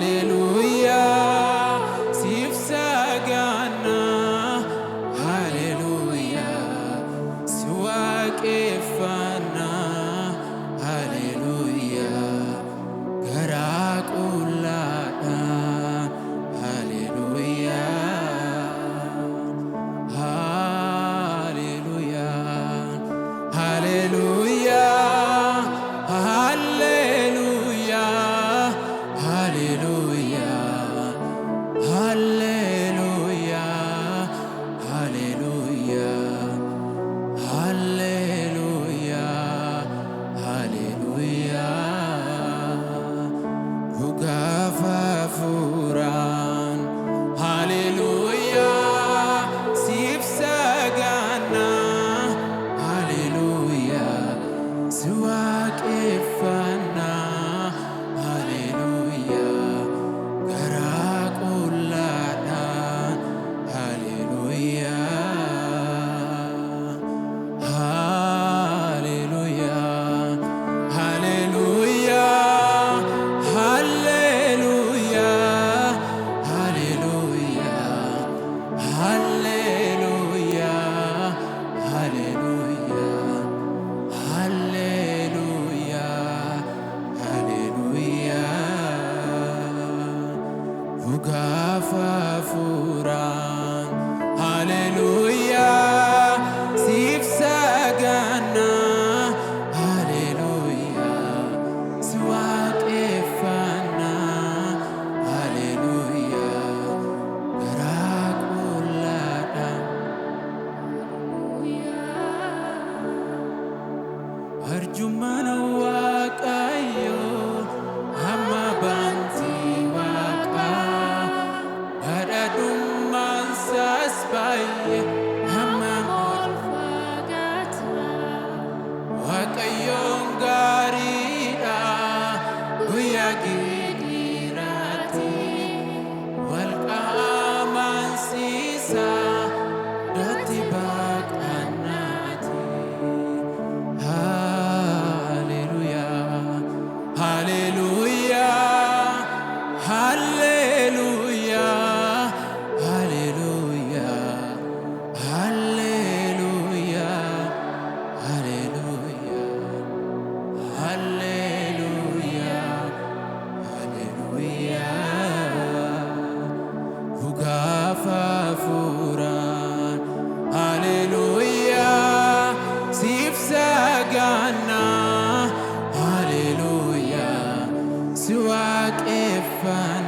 Haleluuyaa siif sagannaa. Haleluuyaa si waaqeffannaa. Haleluuyaa garaa qullaadhaan. Haleluuyaa. Haleluuyaa. Haleluuyaa. Haleluuyaa. Haleluuyaa. Haleluuyaa. Haleluuyaa. Haleluuyaa. Haleluuyaa. Dhugaaf hafuuraan. Haleluuyaa. Siif sagannaa. Haleluuyaa. Si waaqeffannaa. Haleluuyaa. Garaa qullaadhaan. Haleluuyaa. Haleluuyaa. Haleluuyaa. Haleluuyaa. Haleluuyaa. Haleluuyaa. Haleluuyaa. Haleluuyaa. Haleluuyaa. Dhugaaf hafuuraan. Haleluuyaa. Siif sagannaa. Haleluuyaa. Si waaqeffannaa. Haleluuyaa. Garaa qullaadhaan. Arjummaan Waaqayyoo hamma bantii waaqaa badhaadhummaan isaas baay'ee hamma Waaqayyoon gaariidha guyyaa gidiraatti wal qaamansiisa datti baqannaati. Haleluuyaa, haleluuyaa, haleluuyaa, haleluuyaa, haleluuyaa, haleluuyaa, haleluuyaa, haleluuyaa. Dhugaaf hafuuraan. Haleluuyaa siif sagannaa. Haleluuyaa si waaqeffannaa.